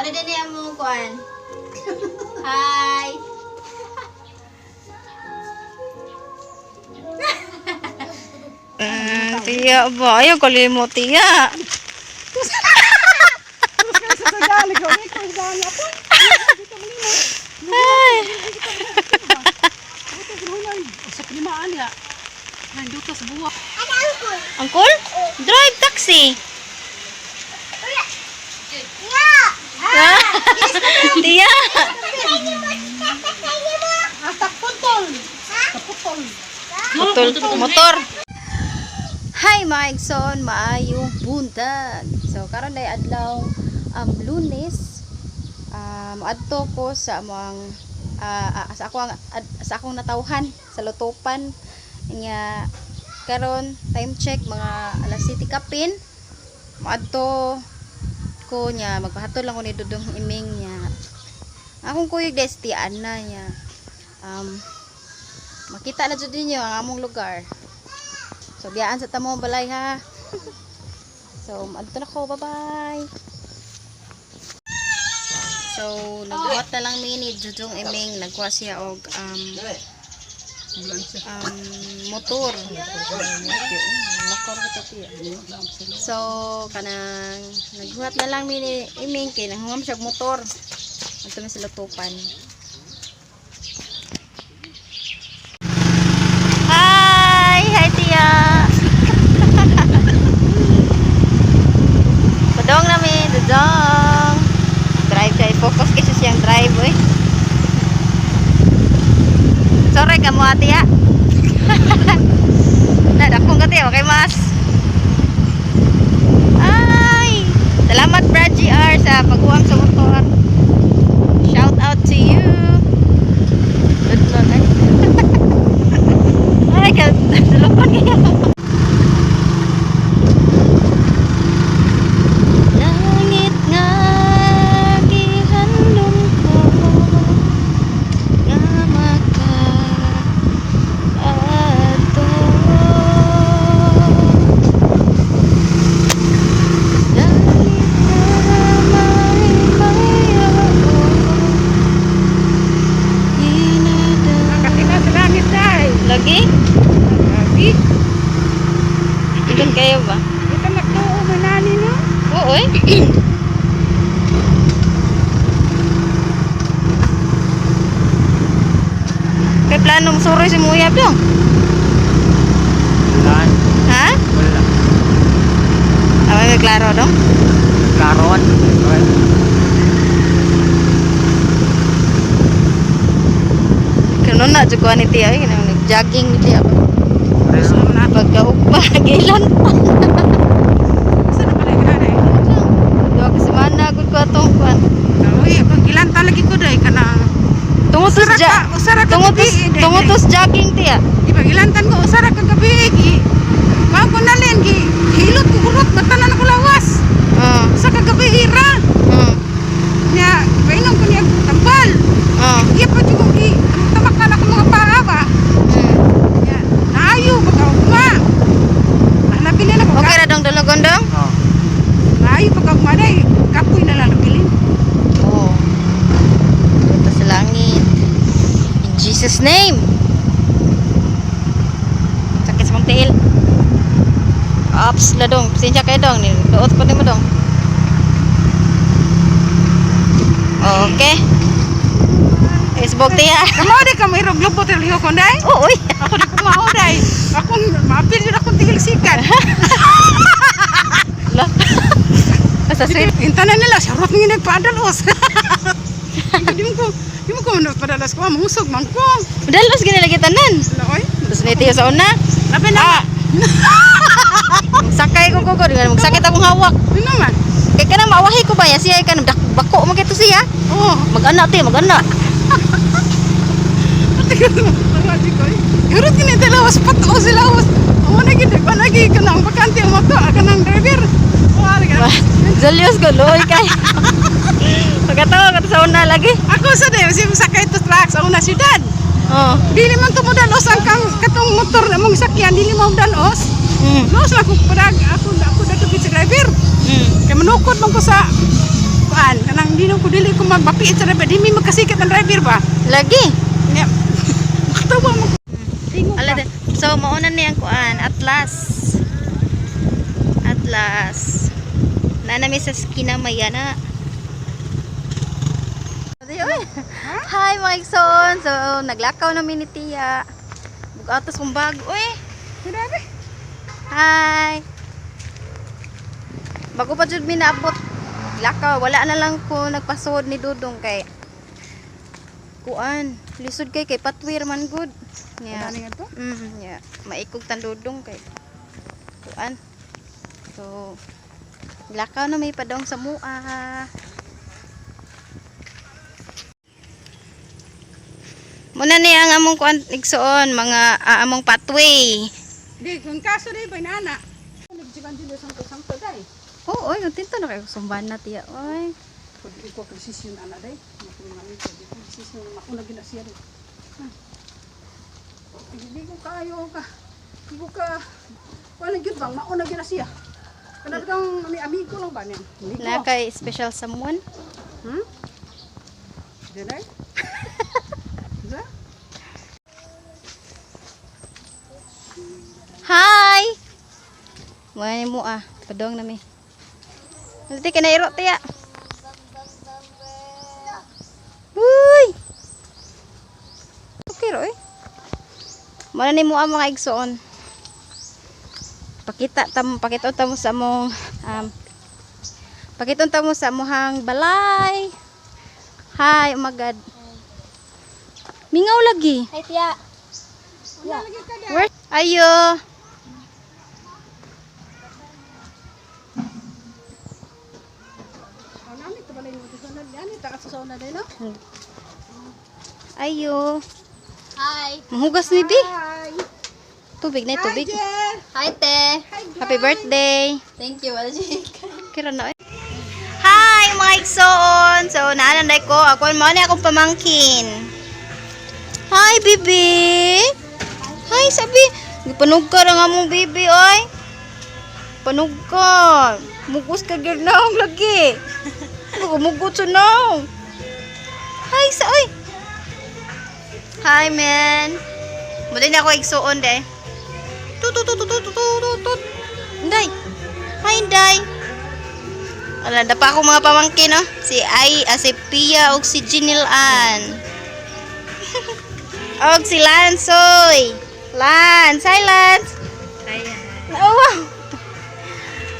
Ano din niya mong kuan? Hi! Tiya ba? Ayaw kalimot, tiya. Ay. Angkol? Drive taxi. Tiya. Motor, motor. Hi mga igsoon, maayong buntag. So karon day adlaw Lunes. Adto ko sa among sa ako ang sa akong natawhan sa Lutopan. Nya karon time check mga alas 7 kapin. Moadto ko nya magpahatol lang ko ni Dudong Iming nya. Akong kuyog des ti Ana nya. Makita na jud ninyo ang among lugar. So biyaan sa tamo balay ha. So adto na ko, bye-bye. So nagbuhat na lang mi ni Dudong Iming, nagkuha siya og motor. So kanang nagbuhat na lang mi ni Iming kay nanghuam siya og motor. Adto mi sa Lutopan. Hi! Hi, Tia! Padong namin, dudong! Drive siya, focus kasi siyang drive, eh. Sorry ka mo, ate, ya. Nadakong ka, tiya. Okay, mas. Ay! Salamat, Brad GR, sa paghuam sa motor. Shout out to you. Tudlon, ay. Ay, kadulupan kayo. Langit nga gihandom ko nga maka adto. Langit nga may Nakatila sa langit day. Lagi? Grabe. Ilan kayo ba? Ito nagtuo manani no. Oo eh. Kay plano mo suroy si Muyab dong. Wala. Ha? Wala. Away may klaro dong. Karon. Kano na jud ko ani tiya eh kanang nag-jogging ni tiya. Pagkaugpa gilan pa. Sa na pala grade. Duha ka semana gud ko atong kuan. Uy, kung ilan talagi ko day kanang Tungod usara sa ka, usara ka tungod gabi. Day, tungod day. sa jogging tiya. Di ba ilantan ko usara ka gabi gi. Mao ko nalin gi. Hilot ko kurot matanan ko lawas. Usa ka gabi ira. Nya, painom ko niya tambal. Iya pa jud ko gi. Tamakan ako mga paa ba. Nya, naayo pagkaugma. Hanapin nila ko. Okay ra dong dulugon dong? Oh. Naayo pagkaugma day. Kapoy na lang nabilin. Oo. Dito sa langit. In Jesus name. Sakit sa mong tiil. Ops, ladong. Pasensya kayo dong. Duot ko din mo dong. Okay. Isbog tiya. Kamo di ka may roglobot el hiyo konday. Oo, uy. Ako di ko mao day. Akong maapil jud akong tigil sikat. Lah. Basta sweet. Intanan nila sarot ni nagpadalos. Di mo ko nagpadalos ko mahusog man ko. Dalos gani lagi tanan. Wala oy. Tapos ni tiyo sa una. Labi na. Sakay ko ko ko. Magsakit akong hawak. Ano man? Kay kanang maawahi ko ba ya siya kanang bako man kito siya. Oh, Mag-ana tiya, mag-ana. tigil mo. Di ko. Yurot kini lawas pato sila lawas. Amo na gid pa lagi kanang bakante ang moto kanang driver. Oh, ari ka. Zalyos ko, luoy kay. Pagkatawa ka sa una lagi. Ako sa day si sakay to truck sa una syudad. Oh. Dili man tumudalos ang kang katong motor na mong sakyan dili mo dalos. Los lang ko padag ako ako dadugit sa driver. Kay manukod man ko sa kuan, kanang di ko dili ko magpapiit sa driver, di mi magkasikat ang driver ba. Lagi. Nya. Makatawa mo. Tingog Ala, ba? so mauna ni ang kuan, Atlas. Atlas. Nanami sa skina Mayana. Uy. Hi mga igsoon. So naglakaw namin ni Tia. Bugatos kong bag. Uy. Grabe. Hi. Bago pa jud mi naabot. Lakaw, wala na lang ko nagpasuod ni Dudong kay kuan, lisod kay kay patwir man gud. Yeah. Dani nga to. Yeah. Maikog tandudong kay kuan. So lakaw na may padong sa mua. Muna ni ang among kuan igsuon, mga among pathway. Di kung kaso di ba inana. Nagsikan din sa sangto dai. Oo, oy, kontento na kayo sumban na tiya. Oy. Pag ikaw desisyon ana day, ako mga amigo, di ko desisyon mauna gina siya day. Ha. Hindi ko kayo ka. Hindi ko ka. Wala gyud bang mauna gina siya. Kana kang may amigo lang ba niya? Amigo. Na kay special someone. Hmm? Dinay? Sa? Hi. Mo mo ah, padong na mi. Halti ka na iro tiya. Uy. Okay ro eh. Mo na ni mo ang mga igsoon. Pakita tam pakita ta mo sa among pakita ta mo sa amuhang balay. Hi, oh my God. Mingaw lagi. Hi, Tia. Where? Ayo. Ano ito balay mo sa na yan ita sa una day no? Ayo. Hi. Mahugas ni Bi. Hi. Tubig na tubig. Hi, Jer. Hi, te. Hi, Happy birthday. Thank you, Aljik. Kira na eh. Hi mga igsoon. So naanday ko ako mo ni akong pamangkin. Hi bibi. Hi sabi. Gipanog ka ra nga mong bibi oy. Panog ka. Mugos ka gyud naong lagi. Mugot sa naong. Hi sa oy. Hi man. Muli na ako igsuon de. Tut tut tut tut tut tut tut. Inday. Hi Inday. Wala na pa ako mga pamangkin, no? Si Ai, si Pia, og si Jinil Ann. Og si Lansoy. Lance, hi Lance. Hi. Oh, wow.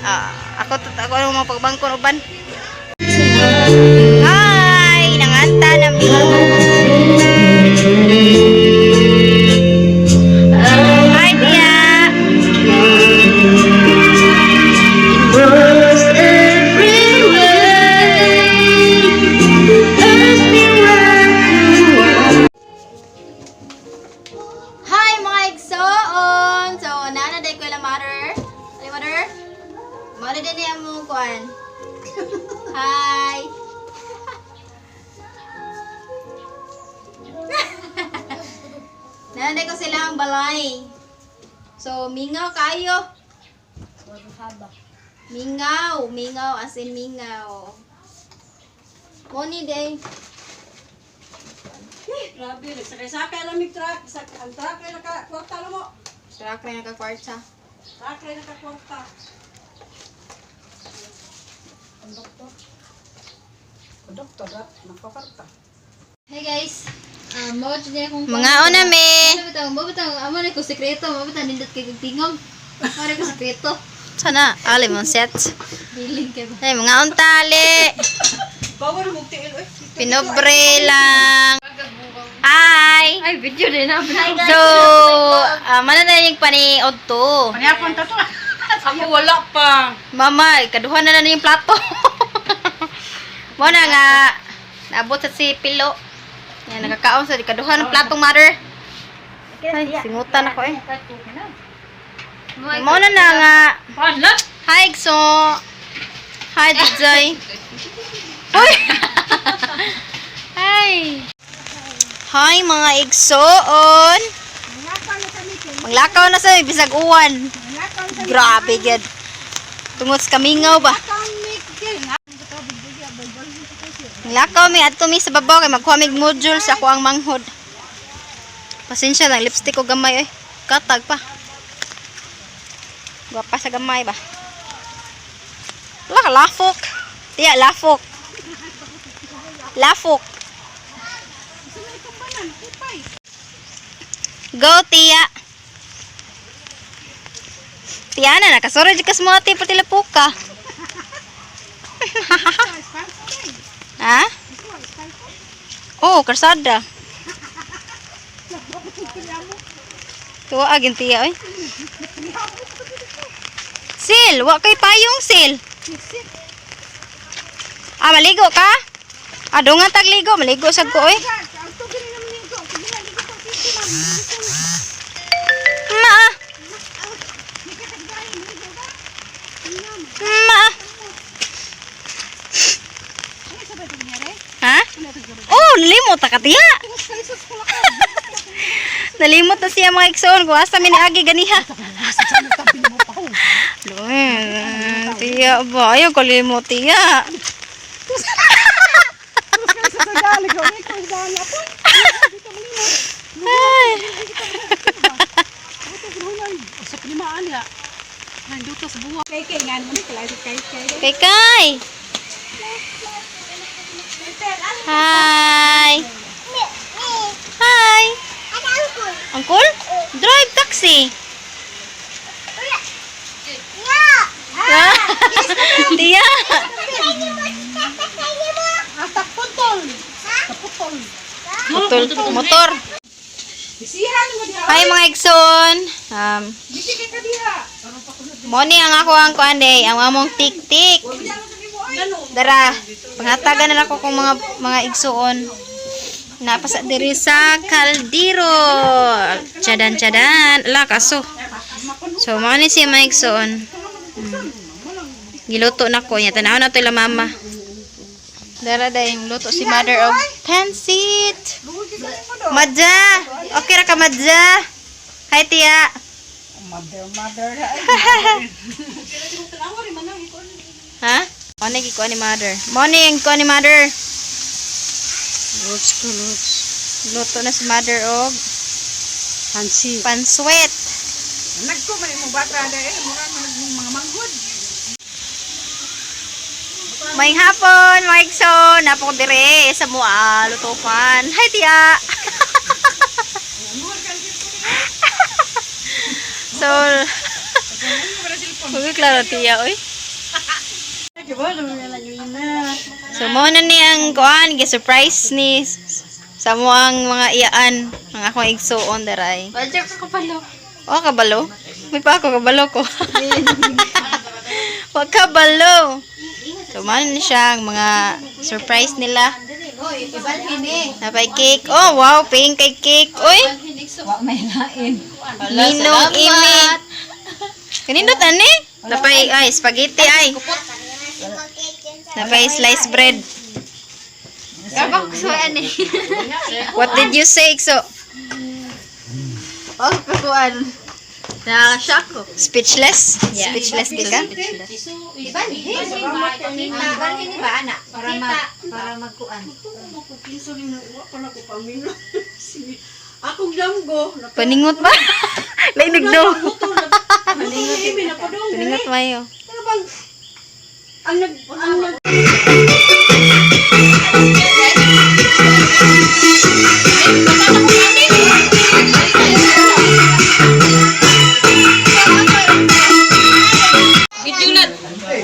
Ah, ako to ako ang mga pagbangkon uban. Hi, nanganta na mi. Hi, Pia. Hi mga igsoon! So, nana day ko ila mother. Ali mother? Mother din niya mo kuan. Hi! Nana day ko sila ang balay. So, mingaw kayo. Mingaw, mingaw as in mingaw. Money day. Grabe, nagsakay-sakay lang mig truck. Ang truck ay naka-kwarta lang mo. Truck rin nagka-kwarta. Truck ay naka-kwarta. Konduktor. Konduktor, naka-kwarta. Hey, guys. Mo niya akong Mga una me. Ano bitang, mo bitang, amo na ko sekreto, mo bitang nindot kay kog tingog. Mo na ko sekreto. Sana, ali mong set. Bilin kay ba. Ay, mga untali. Bawal mo tiil oy. Pinobre lang. Hi! Ay, video din na. Hi, So, mana na yung paniod to. Panyapon ta to. Ako wala pa. Mama, kaduha na na yung plato. Mo na nga, naabot sa si Pilo. Yan, nakakaon sa kaduha ng platong mother. Ay, singutan ako eh. Mo na nga. Hi, Gso. Hi, Dijoy. Uy! Hi! Hi, mga igsoon! Maglakaw na sa bisag uwan. Grabe, gid. Tungod sa kamingaw ba? Lakaw mi adto mi sa babaw kay magkuha mig module sa ako ang manghod. Pasensya lang, lipstick ko gamay oy. Katag pa. Gwapa sa gamay ba. Wala ka lafok. Tiya lafok. Lafok. Go, tiya. Tiana, nakasura di ka sa mga ti pati lapuka. Ha? Oh, karsada. Tuwa agin tiya oy. Sil, wa kay payong, sil. Ah, maligo ka? Ah, dungan tagligo, maligo sad ko oy. Ma. Ma. Ha? Oh, nalimot ta ka tiya. Nalimot na siya, mga igsoon, kung asa mi niagi ganiha. Luin, tiya ba? Ayaw kalimot, tiya. Ay. Kay kay. Hi. Hi. Uncle? Drive taxi. Tiya. Putol. Motor. Hi, mga igsoon. Mo ni ang ako ang kuan day, ang among tik-tik. Dara, panghatagan na lang ko kung mga igsuon. Napasa diri sa kaldero. Chadan chadan. Ala kaso. So mao ni siya, mga igsuon. Giluto na ko niya. Tanaw na to ila mama. Dara day, luto si mother of pansit. Madja! Okay ra ka, Madja? Hi, tiya. Mother, mother. Ha? Mo ni gikuha ni mother. Mo ni ang kuha ni mother. Looks ko, looks. Luto na si mother og Pansi. panswet. Nagko man imong bata na eh, mura man nag mga manghod. May hapon, mga igsoon. Napo ko dire sa mua lutukan. Hi, tiya. So, Uy, klaro tiya, oy. So, mo na ni ang kuan, gi-surprise ni sa mo ang mga iyaan, ang akong igsuon daray. Badyo ka kapalo. O, kabalo? May pa ako, kabalo ko. Wag kabalo. So, man siya ang mga surprise nila. Oy, ibalhin eh. Napay cake. Oh, wow, pink kay cake. Uy, Wa may lain. Ninong imi. Kanindot ani? Napay, ay, spaghetti ay. Napay sliced bread. Kapag kusuan eh. What did you say? So, Oh, kusuan. Na-shock ko. Speechless? Yeah. Speechless di ka? Ibalhin. Ibalhin ni ba ana para magkuan. Akong damgo, Paningot ba? Lainig do. napadong. Paningot mayo. Pero bang ang nag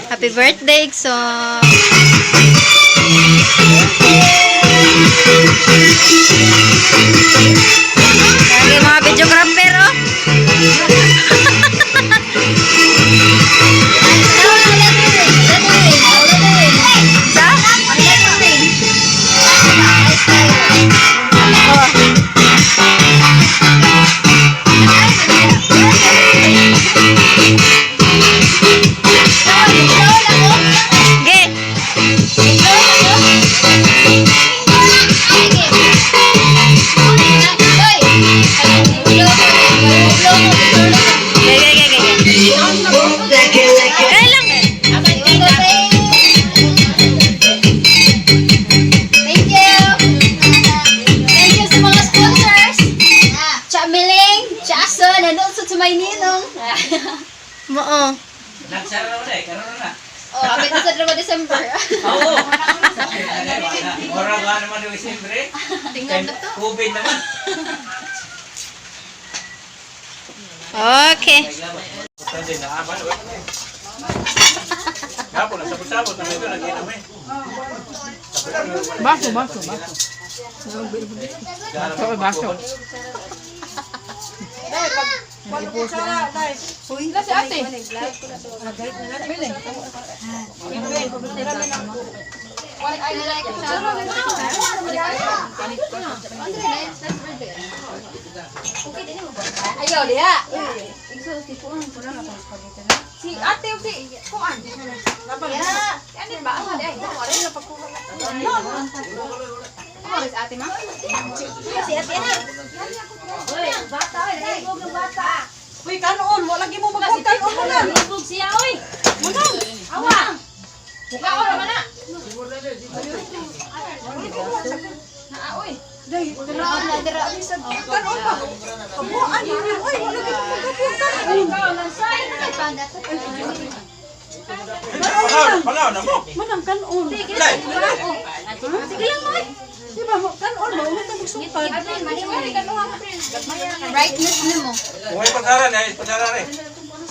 Happy birthday, Ikson! Lagi mga videographer, oh! Sa? Oh. Ge! sa may ninong. Mao. Nagsara na eh, karon na. Oh, abit na sa drama December. Oo. Mura ba naman yung December? Tingnan na to. COVID naman. Okay. Baso, baso, baso. Baso, baso. Uy, si ate. Ayaw diha. Si ate o si kuan. Ano ba? Asa di ay? Ano si ate ma? Si ate na. Uy, bata oy, nagibog ng bata. Uy, kanon, wala lagi mo magkuhan kanon mo lang. Nagibog siya oy. Manang. Awa. Mukha naman na. Day, dira kanon pa. Kabuan yun. Uy, wala lagi mo magkuhan kanon. Palaw na mo. Manang kanon. Sige lang mo. Di ba mo kanon mo mo tag sukad. Brightness nimo. Kung may pasara na, pasara rin.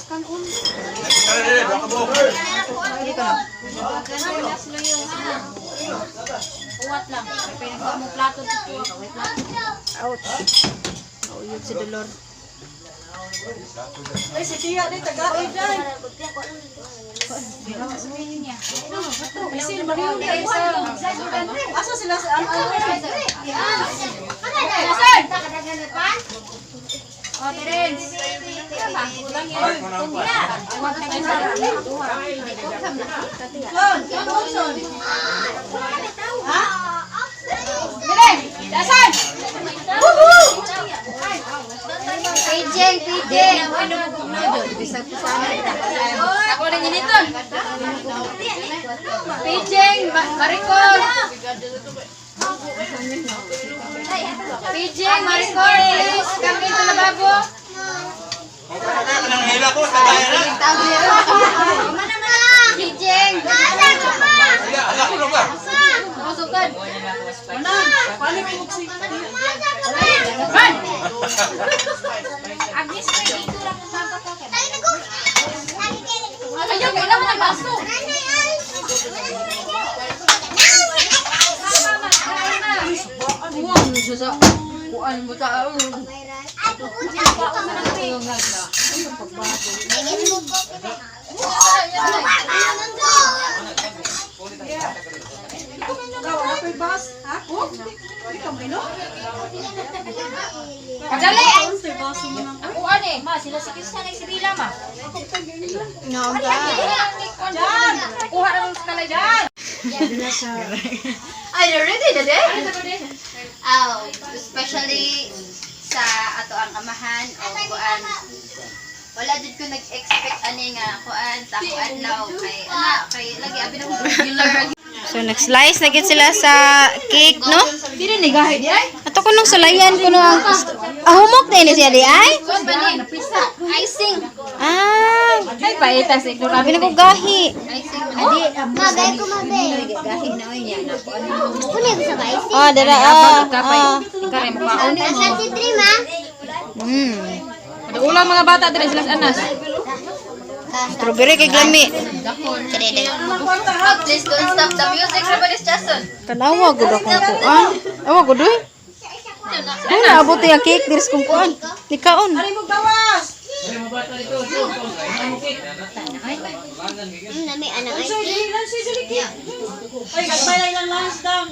Pasara rin, baka mo. Uwat lang. Pinagkuha mo plato dito. Ouch. Nauyog si Dolor. Ay, si Tia day tagaoy day. Isil Mario day sa. Asa sila sa ano? Oh, Terence. Son, kanon son. PJ, PJ. Ako rin initon. PJ, Maricor. PJ, Maricor, please. Come into lababo. Kung kaya ka ng hila ko, sa bayan na. PJ. Hila, hala ko lang ba? Masukan. Paano ko si Ayaw, kailangan ng baso. Kuan mo ta. Ikaw, wala pa'y bus? Ha? Oh, di ka mainom? Kadali. Unsay baso mo nang? Kuan eh. Ma, sila si Krista nagsibila ma. No, ba? Kuha na sa kalay dyan. Ay, ready na din? Aw, especially sa ato ang amahan o kuan. Wala jud ko nag-expect ani nga kuan sa ako adlaw kay ana kay lagi abi na ko regular. So nag-slice na gid sila sa cake, no? Dili ni gahi di ay. Ato ko nung sulayan ko no ang ah, humok na ini siya di ay. Kuan ba ni? Icing. Ah, Ay paita siguro. abi na ko gahi. Icing. Ah, dara ah. Ah. Kare mo kaon. Mm. Ulang mga bata diri sila sa anas. Strawberry kay glami. Please don't stop the music, Rabanis Jason. Tanawa gud akong kuan. Awa gud oy. Ay, naabot yung cake diri sa kong kuan. Nikaon. Ari mo gawas! Unsay dili lang si Ay, gagmay lang lang dang.